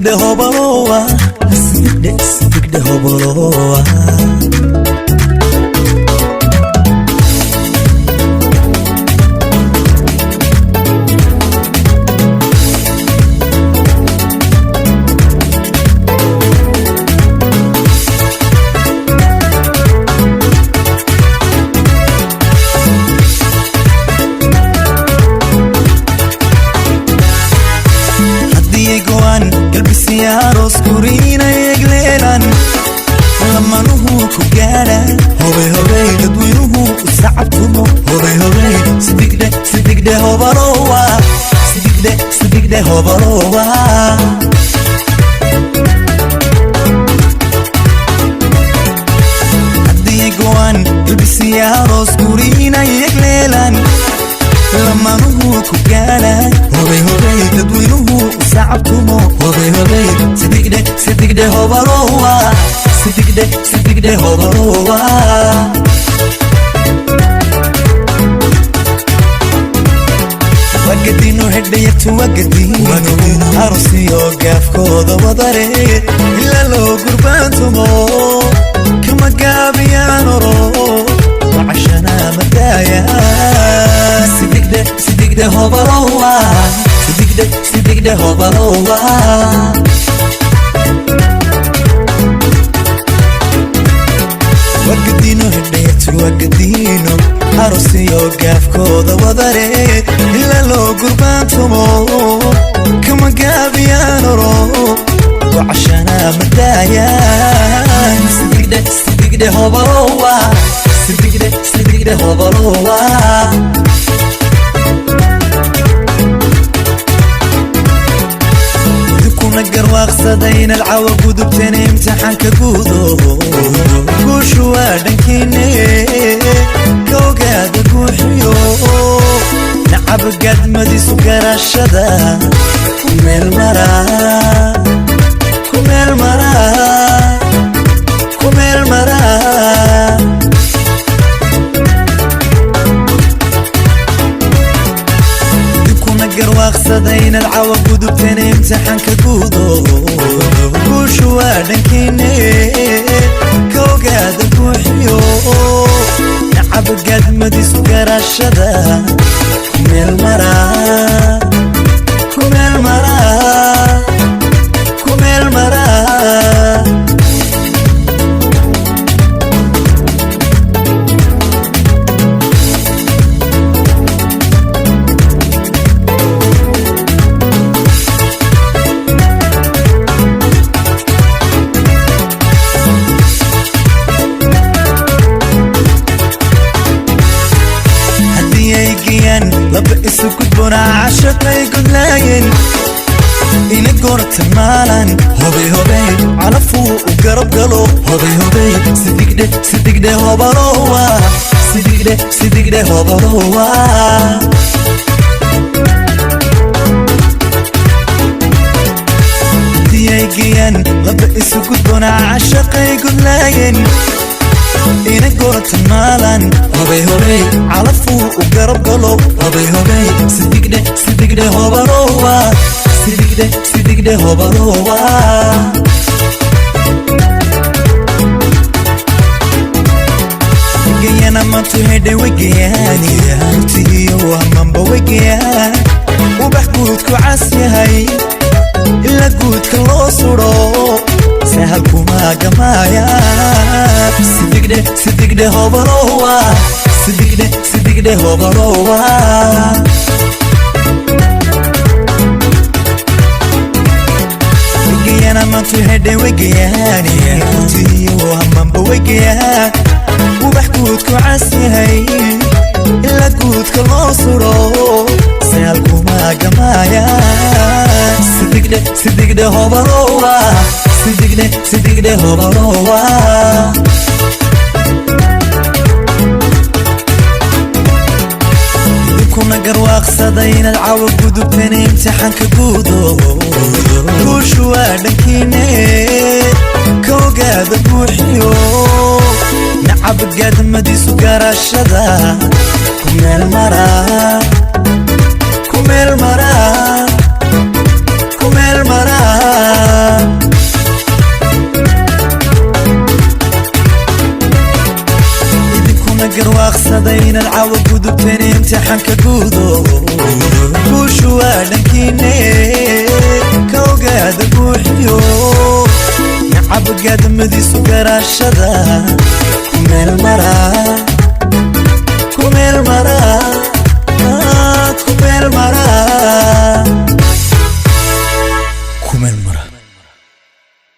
Sidigdhe hobalowa, sidigdhe, sidigdhe hobalowa. Haddii ay go'aan galbisiya aroos guriina egleelan, lamanuhu ku gaadha, hobay hobay, dadweynuhu u sacabtumo, hobay hobay, sidigdhe, sidigdhe hobalowa, sidigdhe, sidigdhe hobalowa. Haddii ay go'aan galbisiya aroos guriina egleelan, lamanuhu ku gaadha, hobay hobay, dadweynuhu u sacabtumo, hobay hobay, sidigdhe, sidigdhe hobalowa, sidigdhe, sidigdhe hobalowa. Wagadino hedhayatu wagadino aroosiyo gaafkooda wadare, ilaa loo gurbaantumo kama gaabiyaan oro wacashana madaaya. Sidigdhe, sidigdhe hobalowa, sidigdhe, sidigdhe hobalowa. Wagadino hedhayatu wagadino aroosiyo gaafkooda wadare, ilaa loo gurbaantumo kama gaabiyaan oro wacashana madaaya. Sidigdhe, sidigdhe hobalowa, sidigdhe, sidigdhe hobalowa. Idinkuna garwaaqsada inaad cawa gudubteen imtixaanka guudo, guushu waa dhankiine, ka ogaada guuxiyo nacab gaadmadiisu garashada ku meel maraa, ku meel maraa, ku meel maraa. Idinkuna garwaaqsada inaad cawa gudubteen imtixaanka guudo, guushu waa dhankiine, ka ogaada guuxiyo nacab gaadmadiisu garashada ku meel maraa, ku meel maraa, ku meel maraa. Haddii ay geeyaan laba isu gudboona cashaqay gudlaayeen ina goorta maalan, hobay hobay, calafuu u garab galo, hobay hobay, sidigdhe, sidigdhe hobalowa, sidigdhe, sidigdhe hobalowa. Haddii ay geeyaan laba isu gudboona cashaqay gudlaayeen ina goorta maalan, hobay hobay, calafuu u garab galo, hobay hobay, sidigdhe, sidigdhe hobalowa, sidigdhe, sidigdhe hobalowa. Wegayana mantu hedhe wegayaani mutihiyo hamanba wegayaan, ubax guudku cas yahay ilaa guudka loo suro sahalkuma gamaaya. Sidigdhe, sidigdhe hobalowa, sidigdhe, sidigdhe hobalowa. Wegayana mantu hedhe wegayaani mutihiyo hamanba wegayaan, ubax guudku cas yahay ilaa guudka loo suro sahalkuma gamaaya. Sidigdhe, sidigdhe hobalowa, sidigdhe, sidigdhe hobalowa. Idinkuna garwaaqsada inaad cawa gudubteen imtixaanka guudo, guushu waa dhankiine, ka ogaada buuxiyo nacab gaadmadiisu garashada ku meel maraa, ku meel maraa, ku meel maraa. Garwaaqsaday inaad cawa gudubteen imtixaanka guudo. Guushu waa dhankiine, ka ogaada guuxiyo nacabgaadmadiisu garaashada ku meel mara, ku meel mara.